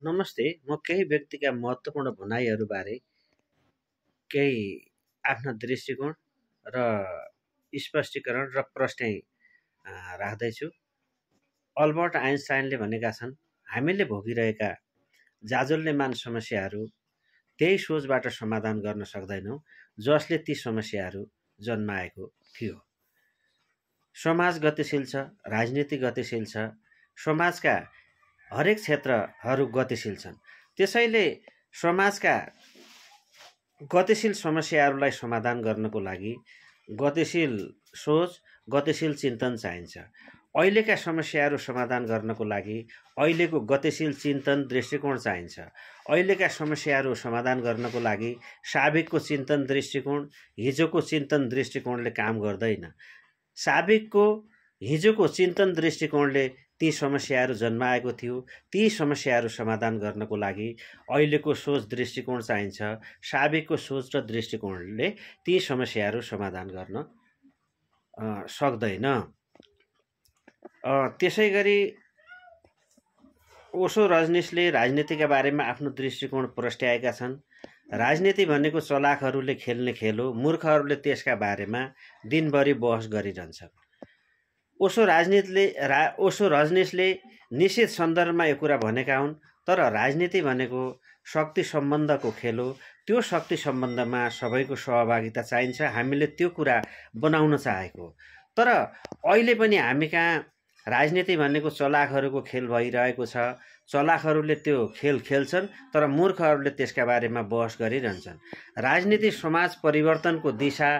नमस्ते। म केही व्यक्तिका महत्त्वपूर्ण भनाइहरूबारे केही आफ्ना दृष्टिकोण र स्पष्टीकरण र प्रश्न राख्दैछु। अल्बर्ट आइन्स्टाइनले भनेका छन्, हामीले भोगिरहेका जाजल्यमान समस्याहरू त्यही सोचबाट समाधान गर्न सक्दैनौँ जसले ती समस्याहरू जन्माएको थियो। समाज गतिशील छ, राजनीति गतिशील छ, समाजका हरेक क्षेत्रहरू गतिशील छन्। त्यसैले समाजका गतिशील समस्याहरूलाई समाधान गर्नको लागि गतिशील सोच, गतिशील चिन्तन चाहिन्छ। अहिलेका समस्याहरू समाधान गर्नको लागि अहिलेको गतिशील चिन्तन दृष्टिकोण चाहिन्छ। अहिलेका समस्याहरू समाधान गर्नको लागि साबिकको चिन्तन दृष्टिकोण, हिजोको चिन्तन दृष्टिकोणले काम गर्दैन। साबिकको हिजोको चिन्तन दृष्टिकोणले ती समस्याहरू जन्माएको थियो। ती समस्याहरू समाधान गर्नको लागि अहिलेको सोच दृष्टिकोण चाहिन्छ। साबिकको सोच र दृष्टिकोणले ती समस्याहरू समाधान गर्न सक्दैन। त्यसै गरी ओशो रजनीशले राजनीतिका बारेमा आफ्नो दृष्टिकोण प्रस्ट्याएका छन्। राजनीति भनेको चलाखहरूले खेल्ने खेल हो, मूर्खहरूले त्यसका बारेमा दिनभरि बहस गरिरहन्छन्। ओशो रजनीशले निश्चित सन्दर्भमा यो कुरा भनेका हुन्, तर राजनीति भनेको शक्ति सम्बन्धको खेल हो। त्यो शक्ति सम्बन्धमा सबैको सहभागिता चाहिन्छ। हामीले त्यो कुरा बनाउन चाहेको, तर अहिले पनि हामी कहाँ राजनीति भनेको चलाखहरूको खेल भइरहेको छ। चलाखहरूले त्यो खेल खेल्छन्, तर मूर्खहरूले त्यसका बारेमा बहस गरिरहन्छन्। राजनीति समाज परिवर्तनको दिशा,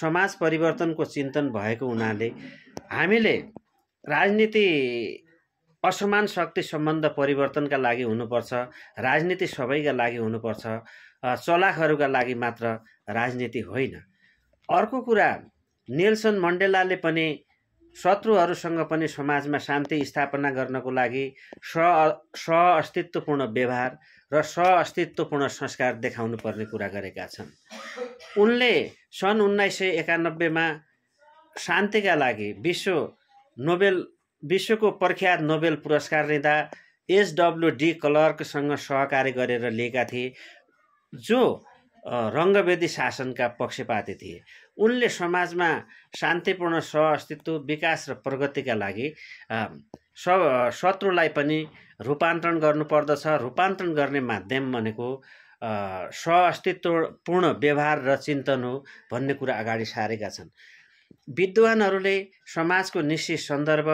समाज परिवर्तनको चिन्तन भएको हुनाले हामीले राजनीति असमान शक्ति सम्बन्ध परिवर्तनका लागि हुनुपर्छ। राजनीति सबैका लागि हुनुपर्छ, चलाखहरूका लागि मात्र राजनीति होइन। अर्को कुरा, नेल्सन मण्डेलाले पनि शत्रुहरूसँग पनि समाजमा शान्ति स्थापना गर्नको लागि सह-अस्तित्वपूर्ण व्यवहार र सह-अस्तित्वपूर्ण संस्कार देखाउनु पर्ने कुरा गरेका छन्। उनले सन् 1991मा शान्तिका लागि विश्वको प्रख्यात नोबेल पुरस्कार लिँदा एच.डब्ल्यू.डी. क्लर्कसँग सहकार्य गरेर लिएका थिए, जो रङ्गभेदी शासनका पक्षपाती थिए। उनले समाजमा शान्तिपूर्ण सह-अस्तित्व, विकास र प्रगतिका लागि शत्रुलाई पनि रूपान्तरण गर्नुपर्दछ। रूपान्तरण गर्ने माध्यम भनेको सह-अस्तित्वपूर्ण व्यवहार र चिन्तन हो भन्ने कुरा अगाडि सारेका छन्। विद्वानहरूले समाजको निश्चित सन्दर्भ,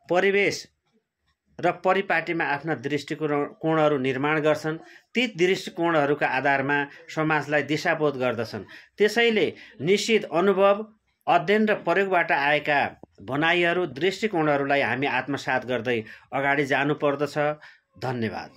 परिवेश र परिपाटीमा आफ्ना दृष्टिकोणहरू निर्माण गर्छन्। ती दृष्टिकोणहरूका आधारमा समाजलाई दिशाबोध गर्दछन्। त्यसैले निश्चित अनुभव, अध्ययन र प्रयोगबाट आएका भनाइहरू, दृष्टिकोणहरूलाई हामी आत्मसात गर्दै अगाडि जानुपर्दछ। धन्यवाद।